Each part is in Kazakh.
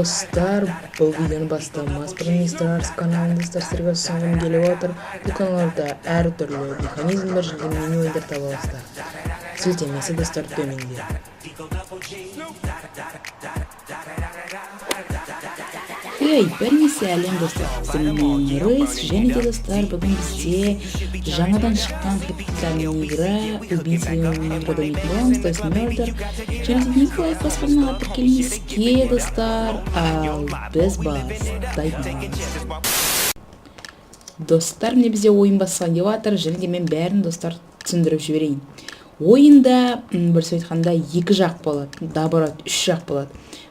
Достар, бұл видеоны бастамас бұрын Мистер Арс каналын, достар, сіздерге ұсынғым келіп отыр. Бұл каналда әртүрлі механизмдер және мини ойындар таба аласыздар. Сілтемесі, достар, төменде. Ей, бәріңе сәлем, достар! Сіздермен мен, Рейс, және де, достар, бүгін бізде жаңадан шыққан капитальный игра «Убийца» деген играда ойнайтын боламыз, то есть Murder. Және де неге лайк басып, арнаға тіркелмеске, достар? Ал біз бастаймыз. Достар, міне, бізде ойын басталайын деп жатыр, және де мен бәрін, достар, түсіндіріп жіберейін. Ойында, бір сөз айтқанда, екі жақ болады, наоборот, үш жақ болады.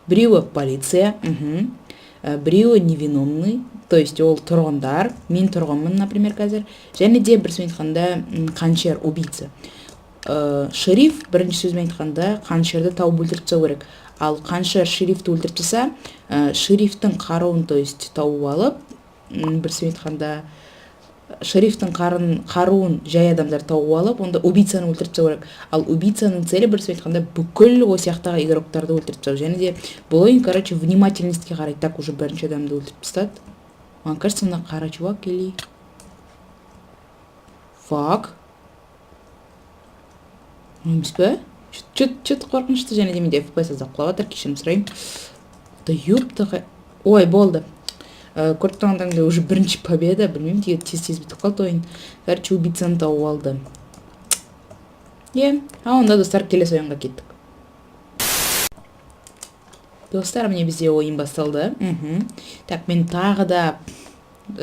Біреуі полиция, біреуі невиновный, то есть ол тұрғындар, мен тұрғынмын, например, қазір, және де, бір сөзбен айтқанда, қаншер, убийца. Шериф, бірінші сөзбен айтқанда, қаншерді тауып өлтіріп тастау керек. Ал қаншер шерифті өлтіріп тастаса, шерифтің қаруын, то есть, тауып алып, бір сөзбен айтқанда, шерифтің қаруын жай адамдар тауып алып, онда убийцаны өлтіріп тастау керек. Ал убийцаның целі, бір сөзбен айтқанда, бүкіл осы жақтағы игроктарды өлтіріп тастау. Және де бұл ойын, короче, внимательностьке қарайды. Так, уже бірінші адамды өлтіріп тастады. Маған кажется, мына қара чувак или фак емес пе? Че-то қорқынышты. Және де менде FPS аздап құлап жатыр, кешірім сұраймын. Да ёпта, ой, болды. Көріп тұрғандарыңдай, уже бірінші победа. Білмеймін, тез тез бітіп қалды ойын. Короче, убийцаны тауып алды. Иә, а онда, достар, келесі ойынға кеттік. Достар, міне, бізде ойын басталды. Так, мен тағы да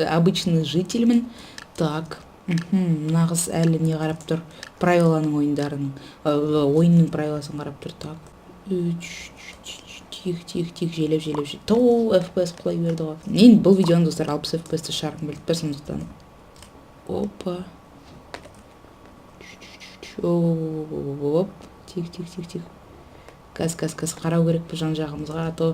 обычный жительмін. Так, мына қыз әлі не қарап тұр? Правиланың, ойындарының, ойынның правиласын қарап тұр. Так, үч, тихо, тихо, тихо, желеп, желеп. Тоо, FPS құлай берді ғой. Мен бұл видеоны, достар, 60 FPS-те шығарғым келіп тұр, сондықтан. Опа, оп, тихо, тихо, тихо, тихо. Қазір, қазір, қазір қарау керек бұл жан жағымызға, а то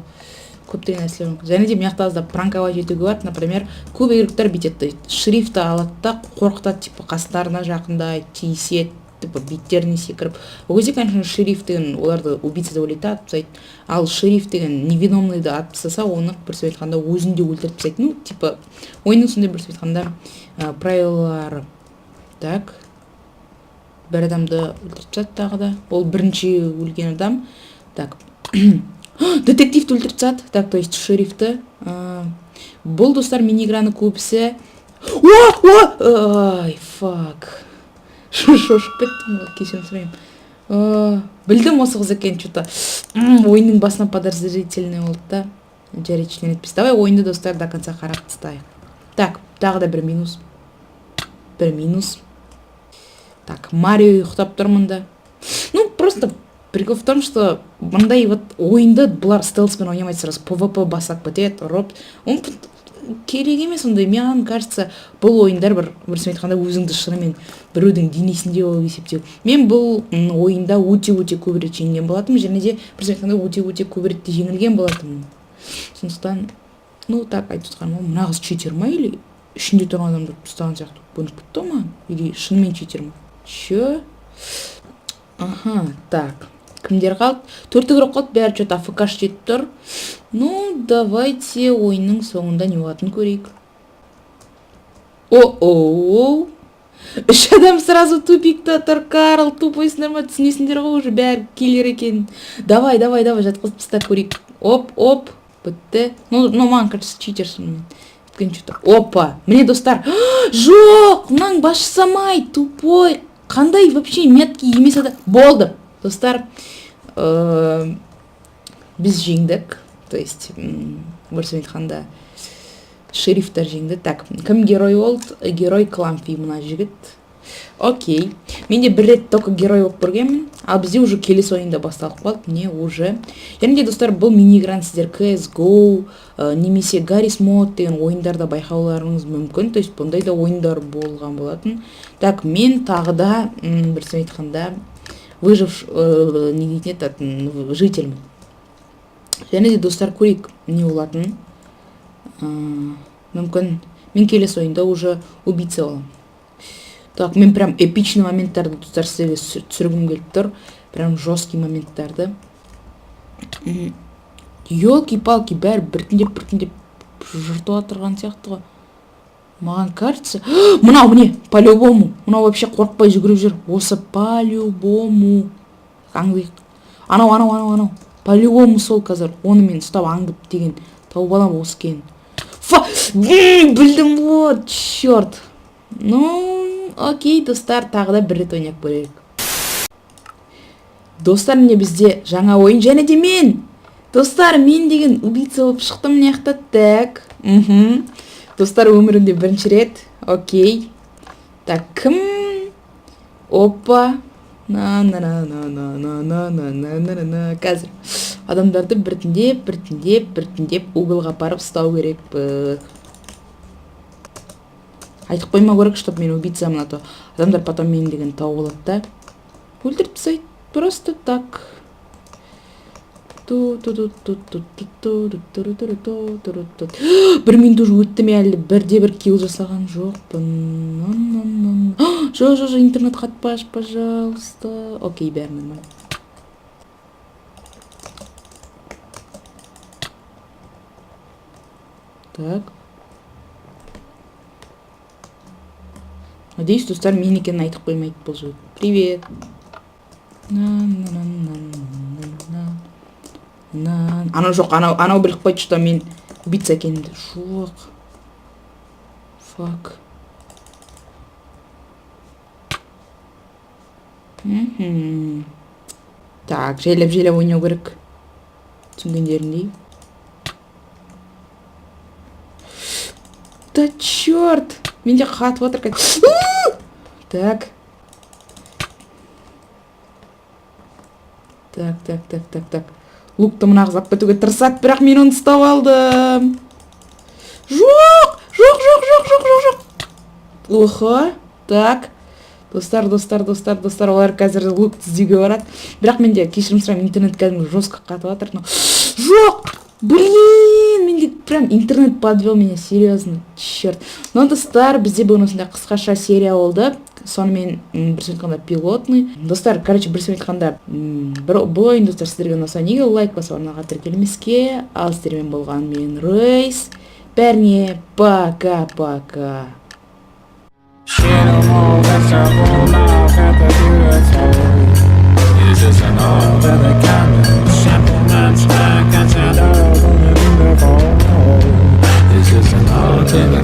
көптеген нәрселер мүмкін. Және де мына жақта аздап пранковать етуге болады. Например, көп игроктар бүйтеді, шерифті алады да, қорқытады, типа қастарына жақындайды, тиіседі, типа беттеріне секіріп. Ол кезде, конечно, шериф деген оларды убийца деп ойлайды да, атып тастайды. Ал шериф деген невиновныйды атып тастаса, оны, бір сөзбен айтқанда, өзін де өлтіріп тастайды. Ну, типа, ойынның сондай, бір сөзбен айтқанда, правилалары. Так, бір адамды өлтіріп тастады тағы да. Ол бірінші өлген адам. Так, детективті өлтіріп тастады. Так, то есть шерифті. Бұл, достар, мини играны көбісі. О, о, ай, фак, шошып кеттім ғой, кешірім сұраймын. Білдім осы қыз екенін. Че-то ойынның басынан подозрительный болды да. Жарайды, ештеңе етпес. Давай ойынды, достар, до конца қарап тастайық. Так, тағы да бір минус, бір минус. Так, Марио ұйықтап тұр мында. Ну, просто прикол в том, что мындай вот ойынды бұлар стелспен ойнамайды, сразу PvP бастап кетеді, ұрып. Он керек емес ондай. Маған кажется, бұл ойындар бір сөзбен айтқанда, өзіңді шынымен біреудің денесінде болып есептеу. Мен бұл ойында өте өте көп рет жеңген болатынмын және де, бір сөзбен айтқанда, өте өте көп рет те жеңілген болатынмын. Сондықтан, ну, так, айтып жатқаным ғой, мына қыз читер ма или ішінде тұрған адамды тастаған сияқты көрініп кетті ғой маған, или шынымен читер ма? Че? Аха, так, кімдер қалды? Төрт игрок қалды, бәрі че-то АФК жетіп тұр. Ну, давайте ойынның соңында не болатынын көрейік. О, о, үш адам сразу тупикта тұр. Карл, тупойсыңдар ма? Түсінесіңдер ғой уже бәрі киллер екенін. Давай, давай, давай, жатқызып таста, көрейік. Оп, оп, бітті. Ну, маған кажется, читер шынымен, өйткені че-то. Опа, міне, достар. Жоқ, мынаң бас жасамайды, тупой. Қандай вообще меткий емес адам болды. Достар, біз жеңдік, то есть, бір сөзбен айтқанда, шерифтер жеңді. Так, кім герой болды? Герой Кламфи, мына жігіт. Окей, мен де бір рет только герой болып көргенмін. Ал бізде уже келесі ойында басталып қалды, міне, уже. Және де, достар, бұл мини играны сіздер CSGO немесе Гаррис Мод деген ойындарда байқауларыңыз мүмкін, то есть бұндай да ойындар болған болатын. Так, мен тағы да, бір сөзбен айтқанда, выжив, не дейтін еді атын, жительмін. Және де, достар, көрейік не болатынын. Мүмкін, мен келесі ойында уже убийца боламын. Так, мен прям эпичный моменттарды, достар, сіздерге түсіргім келіп тұр, прям жесткий моменттарды. Елки-палки, бәрі біртіндеп біртіндеп жыртып отырған сияқты ғой. Маған кажется, мынау міне, по-любому. Мынау вообще қорықпай жүгіріп жүр. Осы по-любому. Аңдиық. Анау, анау, анау, анау. По-любому сол қазір. Оны мен ұстап аңдып деген тауып аламын осы екенін. Білдім ғой, черт. Ну, окей, достар, тағы да бір рет ойнап көрейік. Достар, міне бізде жаңа ойын және де мен. Достар, мен деген убийца болып шықтым мына жақта. Так. Мхм. Достар, өмірімде бірінші рет. Окей. Так, кім? Опа. На на на на на на на на на на на на. Қазір адамдарды біртіндеп, біртіндеп, біртіндеп уголға апарып ұстау керекпіз. Айтып қоймау керек, чтобы мен убийцамын, а то адамдар потом мені деген тауып алады да өлтіріп тастайды просто так. Ту ту ту ту ту ту ту ту ту ту ту ту ту ту. Бір минут уже өтті, мен әлі бірде бір килл жасаған жоқпын. Нан, нан, нан. Жоқ, жоқ, жоқ, интернет қатпашы, пожалуйста. Окей, бәрі нормально. Так, надеюсь, достар, мен екенін айтып қоймайды бұл жігіт. Привет. На на на на на на. Анау жоқ, анау, анау біліп қойды, что мен убийца екенімді. Жоқ, фак. Мхм. Так, жайлап жайлап ойнау керек, түсінгендеріңдей. Да черт, менде қатып отыр. Так, так, так, так, так, так. Лукты мына қыз алып кетуге тырысады, бірақ мен оны ұстап алдым. Жоқ, жоқ, жоқ, жоқ, жоқ, жоқ, жоқ. Охо. Так, достар, достар, достар, достар, олар қазір лук іздеуге барады, бірақ менде, кешірім сұраймын, интернет кәдімгі жестко қатып жатыр. Но жоқ, блин, менде прям интернет подвел меня, серьезно, черт. Но, достар, бізде бүгін осындай қысқаша серия болды. Сонымен, бір сөзбен айтқанда, пилотный. Достар, короче, бір сөзбен айтқанда, бір бұл ойын, достар, сіздерге ұнаса, неге лайк басып, арнаға тіркелмеске? Ал сіздермен болған мен, Рейс. Бәріне пока пока. She no more vegetable mouth at the beautiful. Is this an art that the camera? Simple man's back and shadow on the beautiful. Is this an art in the